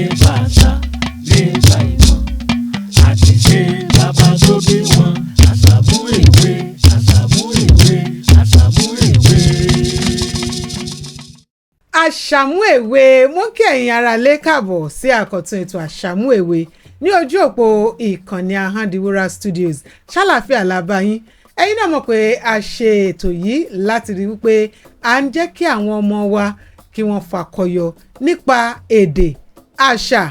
Nípa àṣà, nípa ìmọ̀ àti ṣe bàbá tó bí wọn. Àṣàmú èwe, àṣàmú èwe, àṣàmú èwe. Àṣàmú Èwe, mú kí ẹ̀yin ará lé káàbọ̀ sí àkọ́tún ètò Àṣàmú Èwe ní ojú òpó ìkànnì Ahandiwura Studios. Ṣàlàáfíà la bá yín. Ẹ̀yin náà mọ̀ pé a ṣe ètò yìí láti rí wípé à ń jẹ́ kí àwọn ọmọ wa kí wọ́n fakọyọ nípa èdè, àṣà,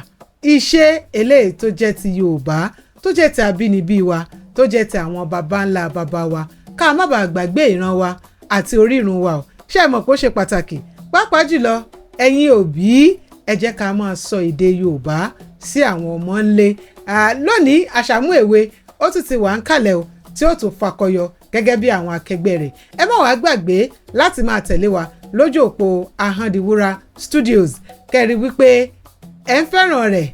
ìṣe eléyìí tó jẹ́ ti Yorùbá, tó jẹ́ ti abínibí wa, tó jẹ́ ti àwọn baba ńlá baba wa, ká má bàa gbàgbé ìran wa àti orírun wa. O ṣé ẹ mọ̀ pé ó ṣe pàtàkì, pàápàá jùlọ ẹ̀yin òbí, ẹ jẹ́ ká máa sọ èdè Yorùbá sí àwọn ọmọ ńlé. Lónìí, Àṣàmú Èwe ó tún ti wà ń kalẹ̀ o, tí ó tún fakọyọ gẹ́gẹ́ bí àwọn akẹgbẹ́ rẹ̀. Ẹ má wàá gbàgbé láti máa tẹ̀lé wa lójú òpó Ahandiwura Studios, kẹ́rí wípé ẹ ń fẹ́ràn rẹ̀,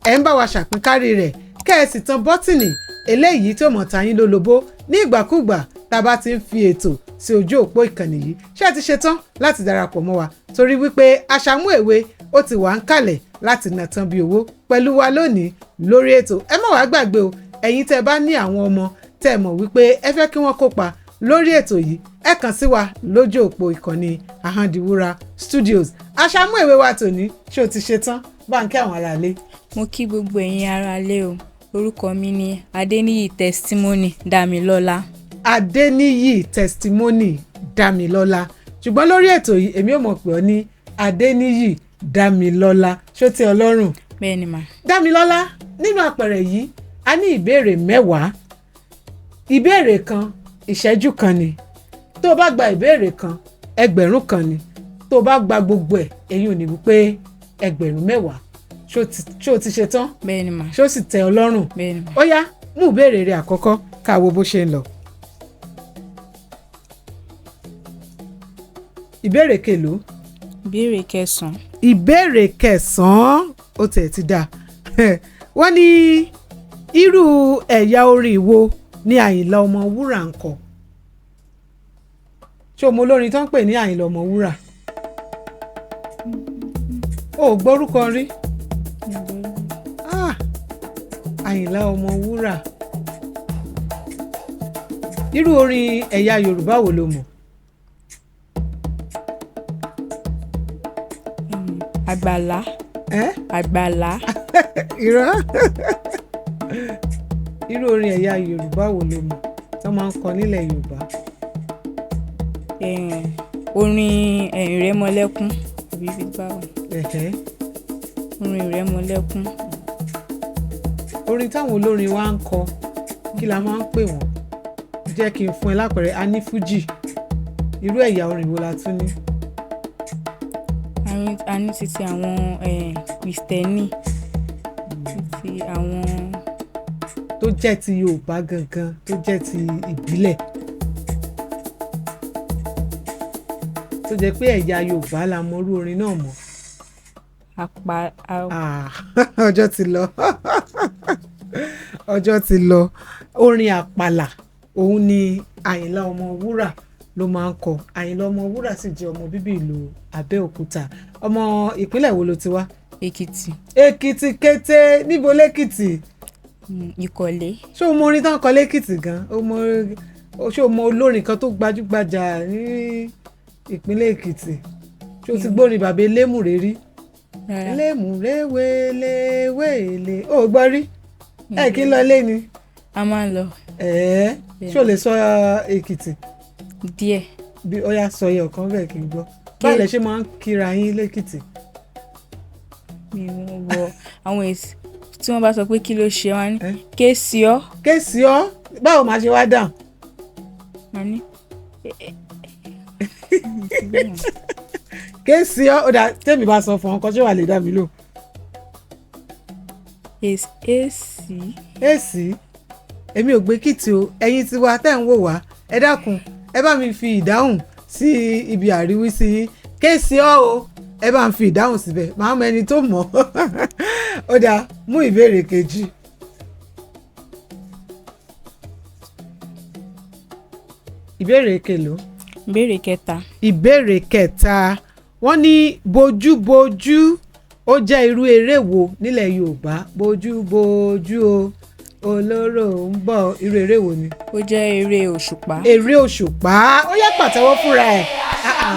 ẹ ń bá wa ṣàpínkárí rẹ̀, kẹ́ ẹ sì tan bọ́tìnì eléyìí tí ó mọ̀ ta yín lólobó ní ìgbàkúùgbà tá a bá ti ń fi ètò sí ojú òpó ìkànnì yìí. Ṣé ẹ ti ṣetán láti darapọ̀ mọ́ wa? Torí wípé Àṣàmú Èwe ó ti wà ń kalẹ̀ láti nà tán bí owó pẹ̀lú wa lónìí lórí ètò. Ẹ má wàá gbàgbé o, ẹ̀yin tẹ́ ẹ bá ní àwọn ọmọ tẹ́ ẹ mọ̀ wípé ẹ fẹ́ kí wọ́n kópa lórí ètò yìí, ẹ kàn sí wa lójú òpó ìkànnì Ahandiwura Studios. Àṣàmú Èwe wa tòní, ṣé o ti ṣetán? Bá ń kí àwọn aráalé. Mo kí gbogbo ẹ̀yin aráalé o. Orúkọ mi ni Adéníyì Testimony Dámilọ́lá. Adéníyì Testimony Dámilọ́lá, ṣùgbọ́n lórí ètò yìí, èmi ò mọ̀ pé ọ ní Adéníyì Dámilọ́lá. Ṣó tẹ́ ọ lọ́rùn? Bẹ́ẹ̀ ni mà. Dámilọ́lá, nínú àpẹẹrẹ yìí, a ní ìbéèrè 10. Ìbéèrè kan, ìṣẹ́jú kan ni. Tó o bá gba ìbéèrè kan, 1,000 ni. Tó o bá gba gbogbo ẹ̀, èyí ò ní wípé 10,000. Ṣó o ti ṣe tán? Bẹ́ẹ̀ ni mà. Ṣó sì tẹ́ ọ lọ́rùn? Bẹ́ẹ̀ ni mà. Ó yá, mú ìbéèrè rẹ àkọ́kọ́, ká wo bó ṣe ń lọ. Ìbéèrè kelòó? Ìbéèrè kẹsàn-án. Ìbéèrè kẹsàn-án, ó tẹ̀ ti dáa. Wọ́n ní irú ẹ̀yà orin wo ni Àyìnlá Ọmọwúrà ń kọ? Ṣé o mọ olórin tó ń pè ní Àyìnlá Ọmọwúrà? O ò gbórúkọ rí? Ah, Àyìnlá Ọmọwúrà, irú orin ẹ̀yà Yorùbá wo ló mọ̀? Àgbàlá. Ẹ́? Àgbàlá. Irọ́. Irú orin ẹ̀yà Yorùbá wo ló mọ̀ tó máa ń kọ nílẹ̀ Yorùbá? Orin ìrẹmọlẹ́kún àbí bí báwo? Ẹ̀hẹ́. Orin ìrẹmọlẹ́kún. Orin táwọn olórin wa ń kọ, kí la máa ń pè wọ́n? Jẹ́ kí n fún ẹ lápẹẹrẹ. A ní fújì. Irú ẹ̀yà orin wo la tún ní? A ní títí àwọn Kristẹni, títí àwọn tó jẹ́ ti Yorùbá gangan, tó jẹ́ ti ìbílẹ̀, tó jẹ́ pé ẹ̀yà Yorùbá la mọrú orin náà mọ̀. Ah, ọjọ́ ti lọ, ọjọ́ ti lọ. Orin àpàlà òun ni Àyìnlá Ọmọwúrà ló máa ń kọ. Àyìnlá Ọmọwúrà sì jẹ́ ọmọ bíbí ìlú Abẹ́òkúta. Ọmọ ìpínlẹ̀ wo ló ti wá? Èkìtì. Èkìtì kété. Níbo lẹ́kìtì? Ìkọ̀lé. Ṣé o mọ orin tán kọ lẹ́kìtì gan? O mọ? Ṣé o mọ olórin kan tó gbajúgbajà ní ìpínlẹ̀ Èkìtì? Ṣé o ti gbórin bàbá Elémùrè rí? Rárá. Elémùrè wele wele, o gbọ́ rí? Ẹ kí ń lọ ilé ni? A máa ń lọ. Ẹ̀ẹ́, ṣé o lè sọ Èkìtì? Díẹ̀. Bí ó yá, sọ iye ọ̀kan bẹ́ẹ̀ kí n gbọ́. Báwo lẹ ṣe máa ń kíra yín lẹ́kìtì? Mi ò wọ àwọn èsì tí wọ́n bá sọ pé kí ló ṣe wá ní Eh? Ké sí ọ. Kéèsì ọ, báwo máa ṣe wá dáhùn? Wọ́n ní Kéèsì ọ, ó dà, tèmi bá sọ fún ọ kan, ṣé wàá lè dá mi lò? Èsì. Èsì. Èmi ò gbé kìtì o. Ẹ̀yin tiwa tẹ́ ń wò wá, ẹ dákun, ẹ bá mi fi ìdáhùn sí ibi àríwísí yín. Kéèsì ọ o, ẹ bá ń fi ìdáhùn síbẹ̀, màá mọ ẹni tó mọ̀. Ó dáa, mú ìbéèrè kejì. Ìbéèrè kelòó? Ìbéèrè kẹta. Ìbéèrè kẹta, wọ́n ní bojúbojú Ó jẹ́ irú eré wo nílẹ̀ Yorùbá? Bójú bójú o, olóró ń bọ̀, irú eré wo ni? Ó jẹ́ eré òṣùpá. Eré òṣùpá. Ó yẹ pàtẹ́wọ́ fúnra ẹ̀. Ah, ah,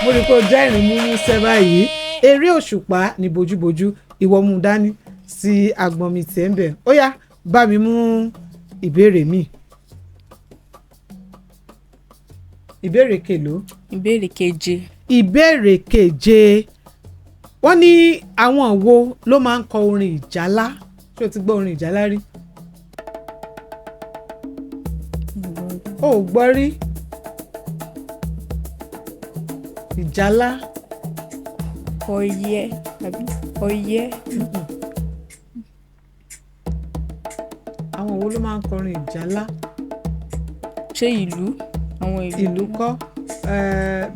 mo rí i pé o jẹ́ ìrìn múmú sẹ́ báyìí. Eré òṣùpá ní bójúbójú. Ìwọ mú un dání sí agbọ̀n mi tiẹ̀ ń bẹ̀. Ó yá, bá mi mú ìbéèrè mi. Ìbéèrè kèló? Ìbéèrè keje. Ìbéèrè keje. Wọ́n ní àwọn wo ló máa ń kọ orin ìjálá? Ṣé o ti gbọ́ orin ìjálá rí? O ò gbọ́ rí? Ìjálá. Ọyẹ́ àbí ọyẹ́. Àwọn wo ló máa ń kọrin ìjálá? Ṣé ìlú? Àwọn ìlú. Ìlú kọ́.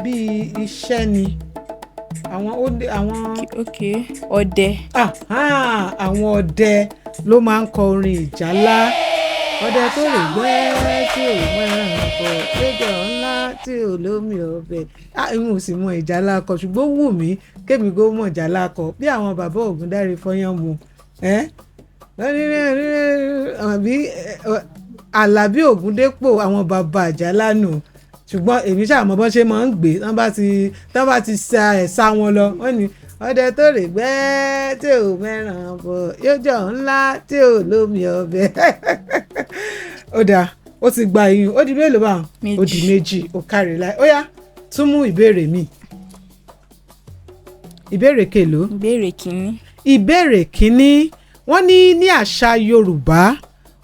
Bíi iṣẹ́ ni àwọn ó dé àwọn. Ok, ọdẹ. Aha, àwọn ọdẹ ló máa ń kọ orin ìjálá. Ọdẹ tó lè gbẹ́ tí ò mọ ẹranko lẹ́jọ́ ńlá tí ò lómi ọbẹ̀. Èmi ò sì mọ ìjálá kọ, ṣùgbọ́n ó wù mí kémi kó mọ ìjálá kọ bí àwọn bàbá Ògúndáre fọyán mu ẹ́ àbí Àlàbí Ògúndépò, àwọn bàbá ìjálá nù. Ṣùgbọ́n èmi ṣáà mọ bọ́n ṣe máa ń gbé tán bá ti sa ẹ̀sà wọn lọ, wọ́n ní ọdẹ tó lè gbẹ́ tí ò mẹ́ràn bọ̀ yóò jọ ńlá tí ò lómi ọbẹ̀. Ó dáa, ó ti gba iyùn. Ó di mélòó báwọn? Ó di Méjì. méjì. Ó kárí láì. Ó yá, tún mú ìbéèrè mi. Ìbéèrè kèló? Ìbéèrè kìíní. Ìbéèrè kínní. Wọ́n ní ní àṣà Yorùbá,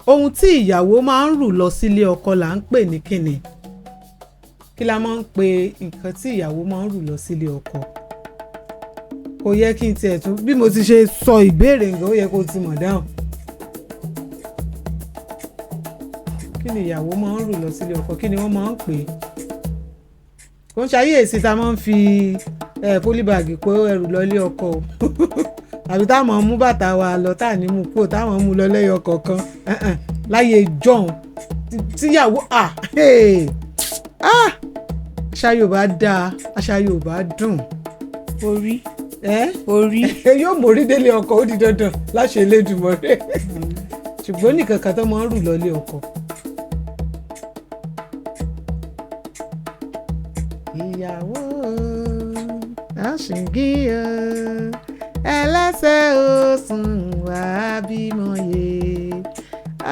ohun tí ìyàwó máa ń rù lọ sílé ọkọ là ń pè ní kíni? Kí la máa ń pe nǹkan tí ìyàwó máa ń rù lọ sílé ọkọ? Kò yẹ kí n tiẹ̀ tún bí mo ti ṣe sọ ìbéèrè nǹkan, ó yẹ kó o ti mọ̀ dáhùn. Kí ni ìyàwó máa ń rù lọ sílé ọkọ? Kí ni wọ́n máa ń pè é? Kò ń ṣayé èsì tá a máa ń fi pólíbàgì kó ẹrù lọ ilé ọkọ o, àbí táwọn mú bàtà wa lọ tá à ní mú kúrò, táwọn mú lọ lẹ́yọ kọ̀ọ̀kan. Ẹ̀hẹ̀n, láyé jọ̀hún tíyàwó ah, hey, ah, àṣà Yorùbá dáa, àṣà Yorùbá dùn. Orí. Ẹ́ Orí. yóò mórí délé ọkọ, ó di dandan láṣẹ Elédùmarè. Ṣùgbọ́n nìkan kan tó máa ń rù lọlé ọkọ. Ìyàwó àṣìngí o, ẹlẹ́sẹ̀ òsùn wà á bímọ yé,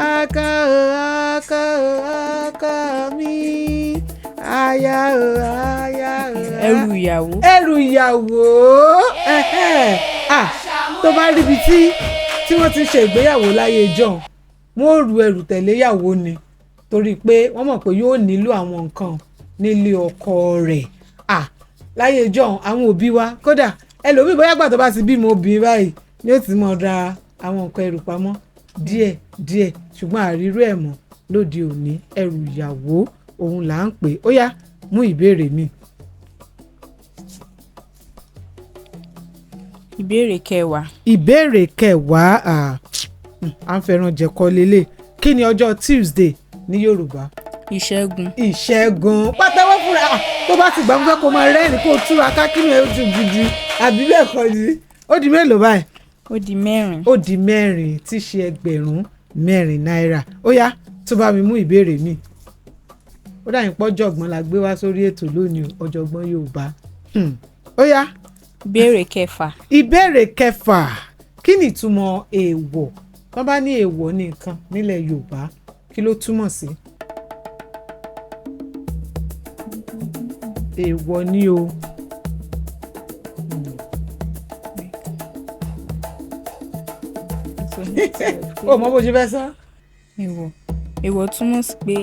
ọkọ o, ọkọ o, ọkọ mi, aya o, aya o. Ẹrù ìyàwó. Ẹrù ìyàwó. Ẹhẹ́n. Ah, tó bá ríbi tí wọ́n ti ń ṣe ìgbéyàwó láyé john, wọ́n ò ru ẹrù tẹ̀lé ìyàwó ni, torí pé wọ́n mọ̀ pé yóò nílò àwọn nǹkan nílé ọkọ rẹ̀. Ah, láyé john, àwọn òbí wa, kódà ẹlòmíì bóyá gbà tó bá ti bímọ obìnrin báyìí ni ó ti mọ̀ ra àwọn nǹkan ẹrù pamọ́ díẹ̀ díẹ̀, ṣùgbọ́n àrírú ẹ̀ mọ́ lóde òní. Ẹrù ìyàwó òun là ń pè é. Ó yá, mú ìbéèrè mi. Ìbéèrè kẹwàá. Ìbéèrè kẹwàá. À ń fẹ́ràn jẹ̀kọ́ lélẹ̀. Kí ni ọjọ́ Tuesday ní Yorùbá? Ìṣẹ́gun. Ìṣẹ́gun. Pátẹ́wọ́ fúnra. Tó bá ti gbà, mo fẹ́ kó máa rẹ́rìn, kó túra ká, kí ni ẹ ojú gidi àbí bẹ́ẹ̀ kọ́ ni? Ó di mélòó báyìí? Ó di mẹ́rin. Ó di mẹ́rin, tí í ṣe 4,000 náírà. Ó yá, tó bá mi mú ìbéèrè mi. Ó dà yín pọ́ jọ̀gbọ́n la gbé wá sórí ètò lónìí o, ọ̀jọ̀gbọ́n Yorùbá. Ó yá. Ìbéèrè kẹfà. Ìbéèrè kẹfà. Kí ni ìtumọ̀ èèwọ̀? Tọ́ bá ní èèwọ̀ ní nǹkan nílẹ̀ Yorùbá, kí ló túmọ̀ sí? Èèwọ̀ ni o. Ó mọ bó ṣe fẹ́ sọ. Èèwọ̀. Èèwọ̀ túmọ̀ sí pé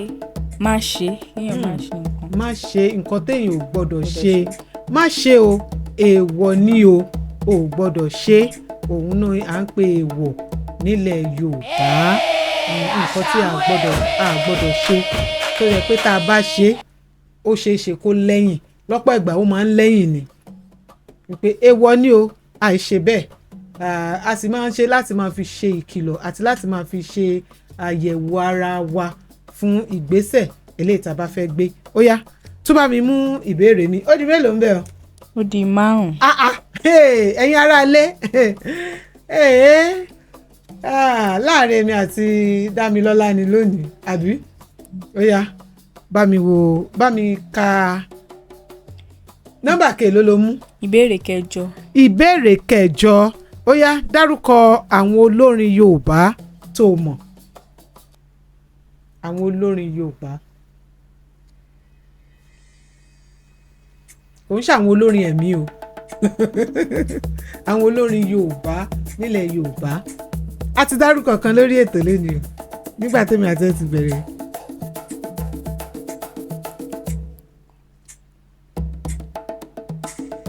má ṣe, kéèyàn má ṣe nǹkan. Má ṣe nǹkan téèyàn ò gbọ́dọ̀ ṣe. Má ṣe o, èèwọ̀ ni o, ò gbọ́dọ̀ ṣe. Òun náà à ń pè èèwọ̀ nílẹ̀ Yorùbá. Nǹkan tí a gbọ́dọ̀ ṣe tó yẹ pé tá a bá ṣe, ó ṣeé ṣe kó lẹ́yìn. Lọ́pọ̀ ìgbà ó máa ń lẹ́yìn ni wípé èèwọ̀ ni o, àìṣe bẹ́ẹ̀. A sì máa ń ṣe láti máa fi ṣe ìkìlọ̀ àti láti máa fi ṣe àyẹ̀wò ara wa fún ìgbésẹ̀ eléyìí tá a bá fẹ́ gbé. Ó yá, tún bá mi mú ìbéèrè mi. Ó di mélòó ń bẹ̀ o? Ó di márùn-ún. Ah ah. Hey, ẹ̀yin aráalé, hey, ah, láàrin èmi àti Dámilọ́lá ni lónìí, àbí? Ó yá, bá mi wo, bá mi ka nọ́mbà kèló ló mú? Ìbéèrè kẹjọ. Ìbéèrè kẹjọ. Ó yá, dárúkọ àwọn olórin Yorùbá tó o mọ̀, àwọn olórin Yorùbá. Kò ń ṣàwọn olórin ẹ̀mí o, àwọn olórin Yorùbá nílẹ̀ Yorùbá. A ti dárúkọ kan lórí ètò lónìí o nígbà tèmi àti ẹ ti bẹ̀rẹ̀.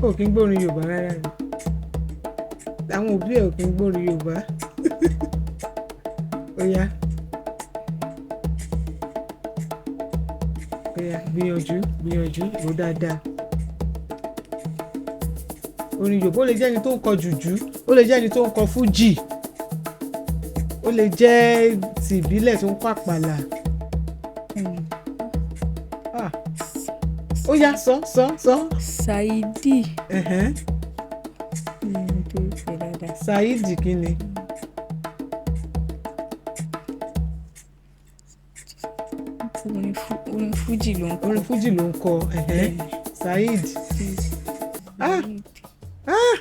O kì í gbórin Yorùbá rárá ni? Àwọn òbí ẹ ò kì í gbórin Yorùbá? Ó yá, ó yá, gbìyànjú, gbìyànjú, rò dáadáa. Orin Yorùbá, ó lè jẹ́ ẹni tó ń kọ jùjú, ó lè jẹ́ ẹni tó ń kọ fújì, ó lè jẹ́ ti ìbílẹ̀ tó ń kọ àpàlà. Ah. Ó yá, sọ, sọ, sọ. Saidi. Ẹ̀hẹ́n. Tó ṣe dáadáa. Saheed kínni? Orin fújì ló ń kọ. Orin fújì ló ń kọ, ẹ̀hẹ́n. Saheed, ah ah,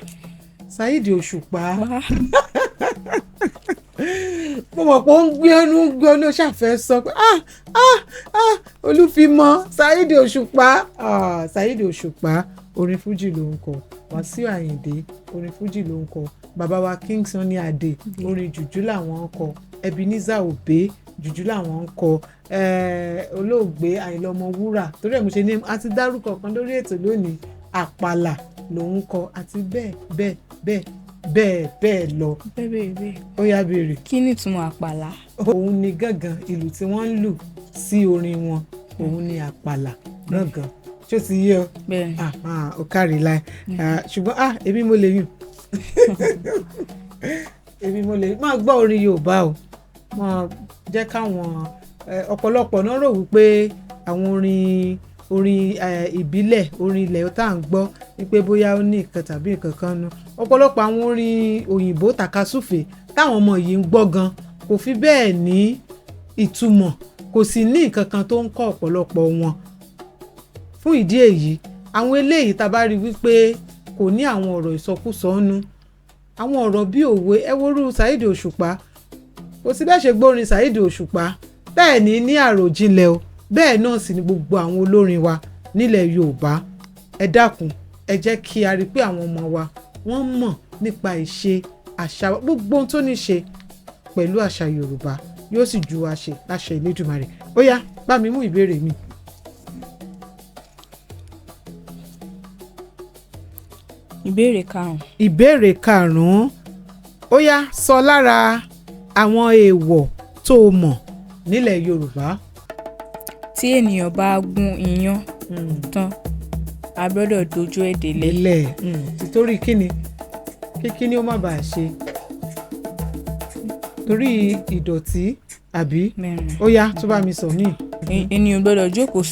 Saheed Òṣùpá. Wá. Mo mọ̀ pé ó ń gbé ọ́nú, ń gbé ọ́nú, ó ṣàfẹ́ sọ pé ah ah ah, Olúfimọ́ Saheed Òṣùpá. Ah, Saheed Òṣùpá, orin fújì ló ń kọ. Wàsíù Àyìndé, orin fújì ló ń kọ. Bàbá wa King Sunny Adé, orin jùjú làwọn ń kọ. Ebenezer Obey, jùjú làwọn ń kọ. Olóògbé Àyìnlá Ọmọwúrà, torí ẹ̀ mo ṣe ní a ti dárúkọ kan lórí ètò lónìí, àpàlà lòun ń kọ, àti bẹ́ẹ̀ bẹ́ẹ̀ bẹ́ẹ̀ bẹ́ẹ̀ bẹ́ẹ̀ lọ. Bẹ́ẹ̀ bẹ́ẹ̀ bẹ́ẹ̀. Ó yá, béèrè. Kí ni ìtumọ̀ àpàlà? Òun ni gángan, ìlù tí wọ́n ń lù sí orin wọn, òun ni àpàlà, gángan. Ṣó ti yé ọ? Bẹ́ẹ̀ ni. Ah ah, ó kárí láì. Ah, ṣùgbọ́n ah, èmi mo lè yùn, èmi mo lè máa gbọ́ orin Yorùbá o. Máa jẹ́ káwọn ọ̀pọ̀lọpọ̀ náà rò wípé àwọn orin ìbílẹ̀, orin ilẹ̀ tá à ń gbọ́, wípé bóyá ó ní nǹkan tàbí nǹkan kan nu. Ọ̀pọ̀lọpọ̀ àwọn orin òyìnbó tàkasúfè táwọn ọmọ yìí ń gbọ́ gan kò fi bẹ́ẹ̀ ní ìtumọ̀, kò sì ní nǹkan kan tó ń kọ́ ọ̀pọ̀lọpọ̀ wọn. Fún ìdí èyí, àwọn eléyìí tá a bá rí wípé kò ní àwọn ọ̀rọ̀ ìsọkúsọ nú, àwọn ọ̀rọ̀ bí òwe, ẹ worú Saheed Òṣùpá, kò sí bẹ́ẹ̀ ṣe gbórin Saheed Òṣùpá bẹ́ẹ̀ ní ní àròjinlẹ̀ o. Bẹ́ẹ̀ náà sì ni gbogbo àwọn olórin wa nílẹ̀ Yorùbá. Ẹ dákun, ẹ jẹ́ kí a rí i pé àwọn ọmọ wa wọ́n mọ̀ nípa ìṣe àṣà wa, gbogbo ohun tó ní ṣe pẹ̀lú àṣà Yorùbá. Yóò sì ju wa ṣe láṣẹ Elédùmarè. Ó yá, bá mi mú ìbéèrè mi. Ìbéèrè karùn-ún. Ìbéèrè karùn-ún. Ó yá, sọ lára àwọn èèwọ̀ tó o mọ̀ nílẹ̀ Yorùbá. Tí ènìyàn bá gún iyán tán, a gbọ́dọ̀ dojú ẹ̀ délẹ̀. Lélẹ̀ títorí kíni? Kí kíni ó má bàa ṣe? Torí ìdọ̀tí, àbí? Bẹ́ẹ̀ni. Ó yá, tó bá mi sọ míì. Ènìyàn ò gbọ́dọ̀ jókòó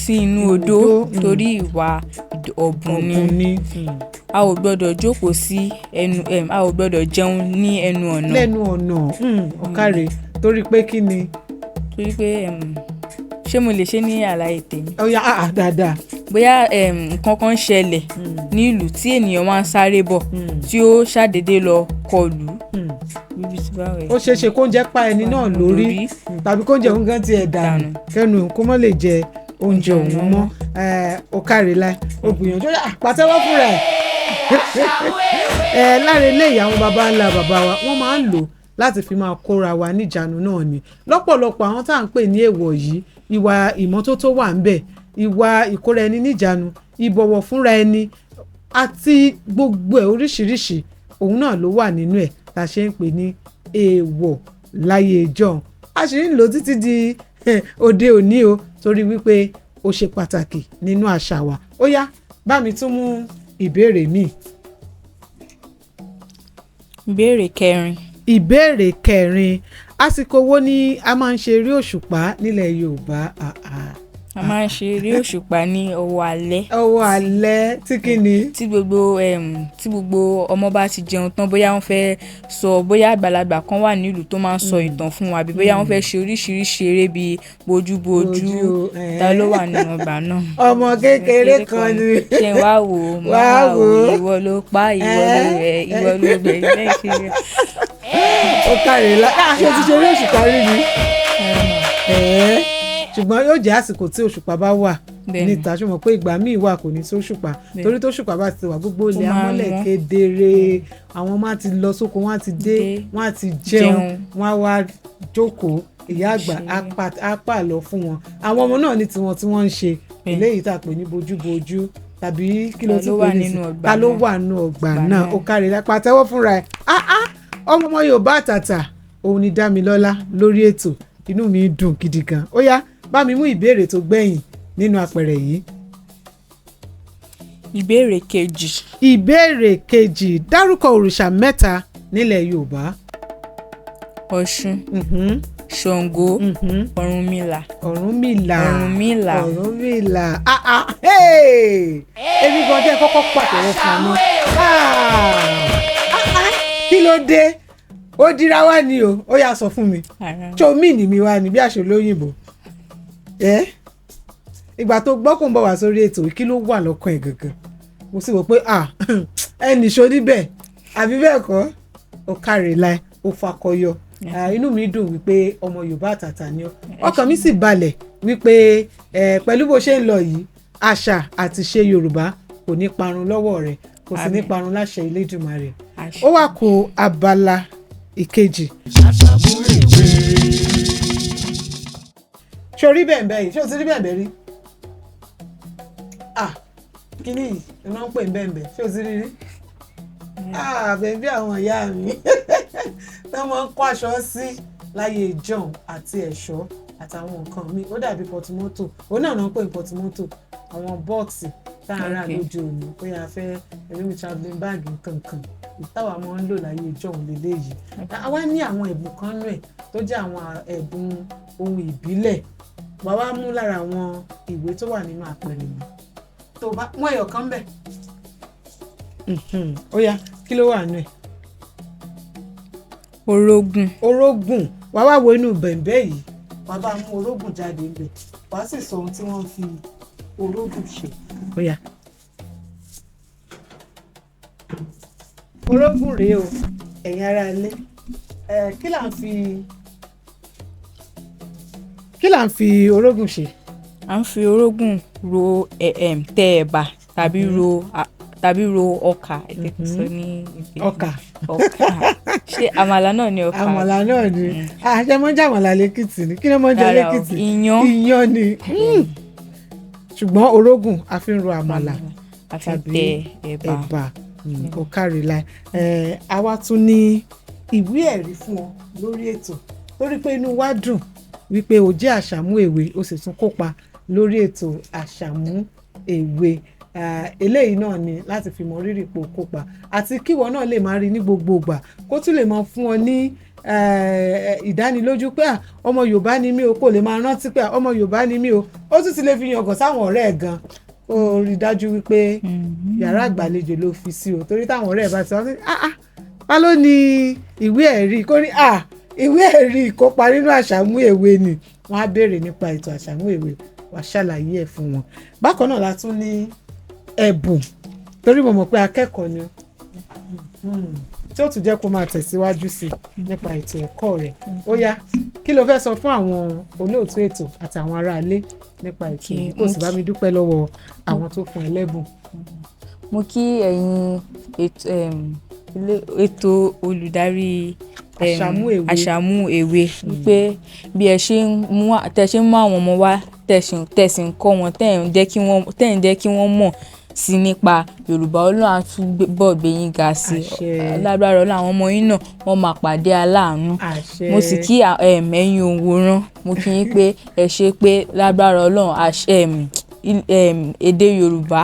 sí inú odó odó, torí ìwà ọ̀bùn ni. Ọ̀bùn ni. A ò gbọ́dọ̀ jókòó sí ẹnu a ò gbọ́dọ̀ jẹun ní ẹnu ọ̀nà. Lẹ́nu ọ̀nà, ọ̀kàrẹ̀, torí pé kí ni? Torí pé ṣé mo lè ṣe ní àlàyé tèmi? Ó yá, ah, ah, dáadáa. Bóyá nǹkan kan ṣẹlẹ̀ ní ìlú tí ènìyàn wá ń sáré bọ̀, tí ó ṣàdédé lọ kọlù. Bíbí tí báwo ẹ̀ Ó ṣeé ṣe kóúnjẹ pa ẹni náà lórí, tàbí kóúnjẹ òun gan tiẹ̀ dànù, kẹ́nu òun kó mọ́ lè jẹ oúnjẹ òun mọ́. Ó káre láì, ó gbìyànjú. Ó yá, pàtẹ́wọ́ fúnra ẹ̀. Ẹ lára eléyìí, àwọn baba ńlá bàbá wa, wọ́n máa ń lò láti fi máa kóra wa níjàánu náà ni. Lọ́pọ̀lọpọ̀ àwọn tá à ń pè ní èèwọ̀ yìí, ìwà ìmọ́tótó wà ń bẹ̀, ìwà ìkóra ẹni níjàánu, ìbọ̀wọ̀ fúnra ẹni, àti gbogbo ẹ̀ oríṣiríṣi, òun náà ló wà nínú ẹ̀ tá a ṣe ń pè ní èèwọ̀ láyé ìjọ́un. A sì ń lò ó títí di òde òní o, torí wípé ó ṣe pàtàkì nínú àṣà wa. Ó yá, bá mi tún mú ìbéèrè míì. Ìbéèrè kẹrin. Ìbéèrè kẹrin. Àsìkò wo ni a máa ń ṣe eré òṣùpá nílẹ̀ Yorùbá? Ah, ah. A máa ń ṣe eré òṣùpá ní ọwọ́ alẹ́. Ọwọ́ alẹ́ tí kí ni? Tí gbogbo ọmọ bá ti jẹun tán, bóyá wọ́n fẹ́ sọ, bóyá àgbàlagbà kan wà nílùú tó máa ń sọ ìtàn fún wa, àbí bóyá wọ́n fẹ́ ṣe oríṣiríṣi eré bíi bojúbojú, Bojú, eh. ta ló wà nínú ọgbà náà? Ọmọ kékeré kan ni. Ṣé wá wò ó, Wá máa wò wò ó. ó, ìwọ ló pa, ìwọ ló rẹ, ìwọ ló gbẹ, lẹ́yìn ṣe rẹ. Ó káre lá. Ah, ṣé o ti ṣe eré òṣùpá rí ni? Ẹ̀ẹ́, ṣùgbọ́n yóò jẹ́ àsìkò tí òṣùpá bá wà Bẹ́ẹ̀ni. níta. Ṣó mọ̀ pé ìgbà míì wà kò ní sí òṣùpá, torí tó òṣùpá bá ti wà, gbogbo ilẹ̀ Ó máa amọ́lẹ̀ mọ́. kedere. Àwọn ọmọ á ti lọ sóko, wọ́n á ti dé, Dé. wọ́n á ti jẹun, Jẹun. wọ́n á wá jókòó. Ìyá àgbà Ṣe. á pàlọ́ fún wọn. Àwọn ọmọ náà ní tiwọn tí wọ́n ń ṣe. Bẹ́ẹ̀ni. Eléyìí tá a pè ní bojúbojú tàbí kí ló Ta tún ló pè wà ní nínú sí? ọgbà Ta ló náà? wà nínú ọgbà Ọgbà náà? náà. Ó káre lá, pàtẹ́wọ́ fúnra ẹ̀. Ah ah, ọmọ ọmọ Yorùbá àtàtà òun ni Dámilọ́lá lórí ètò. Inú mi dùn gidi gan. Ó yá, bá mi mú ìbéèrè tó gbẹ̀yìn nínú apẹ̀rẹ̀ yìí. Ìbéèrè kejì. Ìbéèrè kejì: dárúkọ òrìṣà mẹ́ta nílẹ̀ Yorùbá. Ọ̀ṣun, Ṣàngó, Ọ̀rúnmìlà. Ọ̀rúnmìlà. Ọ̀rúnmìlà. Ọ̀rúnmìlà. Ah ah, hey! Èmi gan jẹ́ kọ́kọ́ pàtẹ́wọ́ fún ọ náà. Ah ah ah, kí ló dé? Ó dira wá ni o. Ó yá, sọ fún mi. Ara. Ṣé omi ní mi wá ni bí àṣẹ olóyìnbó ẹ? Ìgbà tó gbọ́ kó ń bọ̀ wá sórí ètò yìí, kí ló wà lọ́kàn ẹ̀ gangan? Mo sì wò pé ah, ẹ nìṣó níbẹ̀, àbí bẹ́ẹ̀ kọ́? Ó káre láì, ó fakọyọ. Ah, inú mi dùn wípé ọmọ Yorùbá àtàtà ni ọ́. Ọkàn mi sì balẹ̀ wípé pẹ̀lú bó ṣe ń lọ yìí, àṣà àti ṣe Yorùbá kò ní parun lọ́wọ́ rẹ̀, kò sì ní Àmín. parun láṣẹ Elédùmarè. Àṣẹ. Ó wá kù abala ìkejì. Àṣàmú èwe. Ṣé o rí bẹ̀m̀bẹ̀ yìí? Ṣé o ti rí bẹ̀m̀bẹ̀ rí? Ah, kíní yìí ni wọ́n ń pè ní bẹ̀m̀bẹ̀. Ṣé o ti rí rí? Ah, bẹ̀m̀bẹ̀ àwọn ìyá mi tí wọ́n máa ń kó aṣọ sí láyé ìjọ́un àti ẹ̀ṣọ́ àtàwọn nǹkan míì. Ó dàbí pọtumọ́tò. Òun náà náà ń pè ní pọtumọ́tò. Àwọn bọ́ọ̀sì tá a rà lóde òní, bóyá a fẹ́ ẹlòmíì travelling bag, nǹkan kan táwa máa ń lò láyé ìjọ́un lélẹ́yìí. A wá ní àwọn ẹ̀bùn kan nú ẹ̀ tó jẹ́ àwọn ẹ̀bùn ohun ìbílẹ̀. Wà wá mú lára àwọn ìwé tó wà nínú àpẹẹrẹ yìí, tó bá mú ẹyọ kan bẹ̀. Ó yá, kí ló wà nínú ẹ̀? Orógùn. Orógùn. Wà wá wo inú bẹ̀m̀bẹ̀ yìí, wà bá mú orógùn jáde ńbẹ̀, wà sì sọ ohun tí wọ́n fi orógùn ṣe. Ó yá, orógùn rèé o, ẹ̀yin ará ilé. Ẹ̀, kí là ń fi orógùn ṣe? À ń fi orógùn ro tẹ ẹ̀bà tàbí ro ọkà. Ẹ jẹ́ kí n sọ ní èdè. Ọkà. Ọkà. Ṣé àmàlà náà ni ọkà? Àmàlà náà ni. Àṣẹ mọ́ jẹ́ àmàlà lẹ́kìtì ni? Kí ló mọ́ jẹ Rárá o, lẹ́kìtì? Iyán. Iyán ni. Ṣùgbọ́n orógùn a fi ń ro àmàlà A fi ń tàbí tẹ ẹ̀bà. ẹ̀bà. Ó kárí láì. Àwa tún ní ìwé ẹ̀rí fún ọ lórí ètò torí pé inú wa dùn wípé o jẹ́ àṣàmú èwe, o sì tún kópa lórí ètò àṣàmú èwe. Eléyìí náà ni láti fi mọ rírì pò kópa àti kíwọ náà lè máa rí ní gbogbo ìgbà, kó tún lè máa fún ọ ní ìdánilójú pé ah, ọmọ Yorùbá ni mí o. Kó lè máa rántí pé ah, ọmọ Yorùbá ni mí o. Ó tún ti lè fi yangàn sáwọn ọ̀rẹ́ ẹ̀ gan. Ó rí i dájú wípé yàrá àgbàlejò ló fi sí o, torí táwọn ọ̀rẹ́ ẹ̀ bá ti wá sí, ah ah, ta ló ní ìwé ẹ̀rí? Kó ní ah, ìwé ẹ̀rí ìkópa nínú àṣàmú èwe ni. Wọ́n á béèrè nípa ètò àṣàmú èwe, wàá ṣàlàyé ẹ̀ fún wọn. Bákan náà la tún ní ẹ̀bùn, torí mo mọ̀ pé akẹ́kọ̀ọ́ ni tí ó tún jẹ́ kó máa tẹ̀síwájú sí i nípa ètò ẹ̀kọ́ rẹ̀. Ó yá, kí ló fẹ́ sọ fún àwọn olóòtú ètò àtàwọn aráalé nípa ètò yìí? Kó sì bá mi dúpẹ́ lọ́wọ́ àwọn tó fún ẹ lẹ́bùn. Mo kí ẹ̀yin ètò, ètò olùdarí Àṣàmú Èwe. Àṣàmú Èwe, wípé bí ẹ ṣe ń mú tẹ ṣe ń mú àwọn ọmọ wá, tẹ sì ń kọ́ wọn, tẹ́ ń jẹ́ kí wọ́n mọ̀ sí nípa Yorùbá, Ọlọ́run á túbọ̀ gbé yín ga sí i. Àṣẹ. Lágbára Ọlọ́run, àwọn ọmọ yín náà wọ́n máa pàdé aláàánú. Àṣẹ. Mo sì kí ẹ̀yin òǹwòran, mo kí yín pé ẹ ṣé, pé lágbára Ọlọ́run, èdè Yorùbá,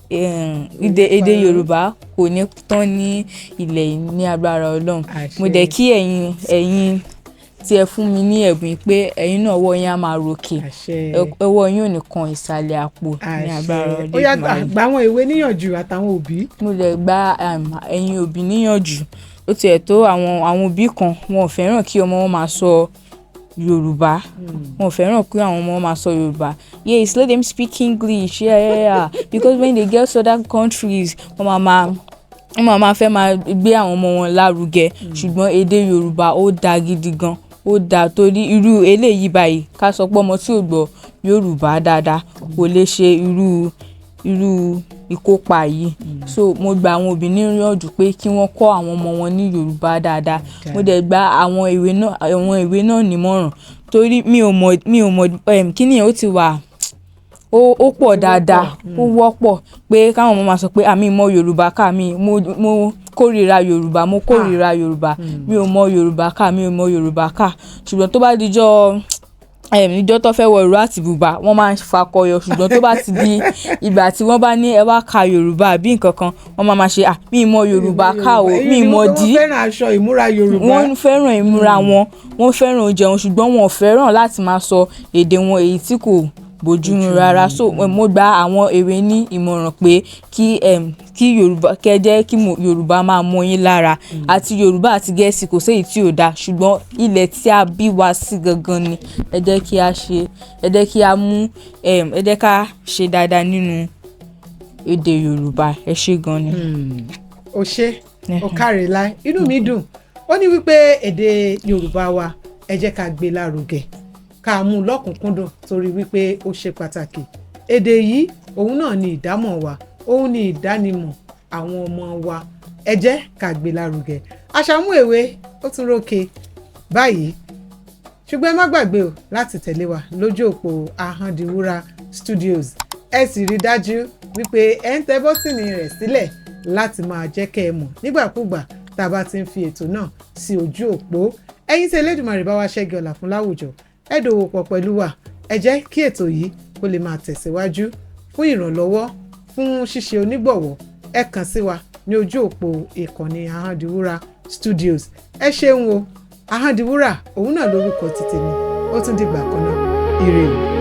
èdè Yorùbá kò ní tán ní ilẹ̀ yìí ní agbára Ọlọ́run. Àṣẹ. Mo dẹ̀ kí ẹ̀yin tí ẹ fún mi ní ẹ̀bùn yìí pé ẹ̀yin náà ọwọ́ yín á máa ròkè, Àṣẹ. Ọwọ́ yín ò ní kan ìsàlẹ̀ àpò ní agbára Àṣẹ. Ó yá, Olódùmarè. gbà àwọn ìwé níyànjú àtàwọn òbí. Mo lè gba ẹ̀yin òbí níyànjú. Ó tiẹ̀ tó àwọn òbí kan, wọn ò fẹ́ràn kí ọmọ wọn máa sọ Yorùbá, wọn ò fẹ́ràn kí àwọn ọmọ wọn máa sọ Yorùbá. Yes, let them speak English, yeah, because when they get to other countries, wọ́n máa fẹ́ máa gbé àwọn ọmọ wọn lárugẹ. Ṣùgbọ́n èdè Yorùbá, ó dáa gidi gan, ó dáa, torí irú eléyìí báyìí, ká sọ pé ọmọ tí ò gbọ́ Yorùbá dáadáa kò lè ṣe irú ìkópa yìí. So mo gba àwọn òbí níyànjú pé kí wọ́n kọ́ àwọn ọmọ wọn ní Yorùbá dáadáa. Mo dẹ̀ gba àwọn èwe náà nímọ̀ràn, torí mi ò mọ̀ kíni yẹn, ó ti wà, ó pọ̀ dáadáa, ó wọ́pọ̀ pé káwọn ọmọ máa sọ pé àmì mọ Yorùbá ká mi, mo kórìíra Yorùbá, mo kórìíra Yorùbá, mi ò mọ Yorùbá ká, mi ò mọ Yorùbá ká. Ṣùgbọ́n tó bá dijọ́ ìjọ́ tó fẹ́ wọ ìró àti bùbá, wọ́n máa ń fakọyọ. Ṣùgbọ́n tó bá ti di ìgbà tí wọ́n bá ní ẹ wá ka Yorùbá àbí nǹkan kan, wọ́n máa máa ṣe, "À, mi ì mọ Yorùbá ká o, mi ì mọ dí." Wọ́n fẹ́ràn aṣọ ìmúra Yorùbá. Wọ́n fẹ́ràn ìmúra wọn, wọ́n fẹ́ràn oúnjẹ wọn, ṣùgbọ́n wọn ò fẹ́ràn láti máa sọ èdè wọn, èyí tí kò bójúmu rárá. So mo gba àwọn èwe ní ìmọ̀ràn pé kí Yorùbá kẹ́ jẹ́ kí Yorùbá máa mọ yín lára. Àti Yorùbá àti Gẹ̀ẹ́sì, kò séyìí tí ò dáa, ṣùgbọ́n ilẹ̀ tí a bí wa sí gangan ni ẹ jẹ́ kí a ṣe, ẹ jẹ́ kí a mú ẹ jẹ́ ká ṣe dáadáa nínú èdè Yorùbá. Ẹ ṣé gan ni. O ṣé, o káre láì, inú mi dùn. Ó ní wípé èdè Yorùbá wa, ẹ jẹ́ ká gbé lárugẹ, ká mú un lọ́kùnkúndùn, torí wípé ó ṣe pàtàkì. Èdè yìí, òun náà ni ìdámọ̀ wa, òun ni ìdánimọ̀ àwọn ọmọ wa. Ẹ jẹ́ ká gbé lárugẹ. Àṣàmú èwe, ó tún rókè báyìí, ṣùgbọ́n ẹ má gbàgbé o láti tẹ̀lé wa lójú òpó Ahọ́ndiwúrà Studios. Ẹ sì rí dájú wípé ẹ ń tẹ bọ́tìnì rẹ̀ sílẹ̀ láti máa jẹ́ kẹ́ ẹ mọ̀ nígbàkúgbà tá a bá ti ń fi ètò náà sí ojú òpó. Ẹ̀yin tí Elédùmarè bá wá ṣẹ́gi ọ̀la fún láwùjọ, ẹ dòwò pọ̀ pẹ̀lú wa. Ẹ jẹ́ kí ètò yìí kó lè máa tẹ̀síwájú. Fún ìrànlọ́wọ́, fún ṣíṣe onígbọ̀wọ́, ẹ kàn sí wa ní ojú òpó ìkànnì Ahọ́ndiwúrà Studios. Ẹ ṣeun o. Ahọ́ndiwúrà, òun náà lórúkọ ti tèmi. Ó tún dìgbà kan náà, ire o.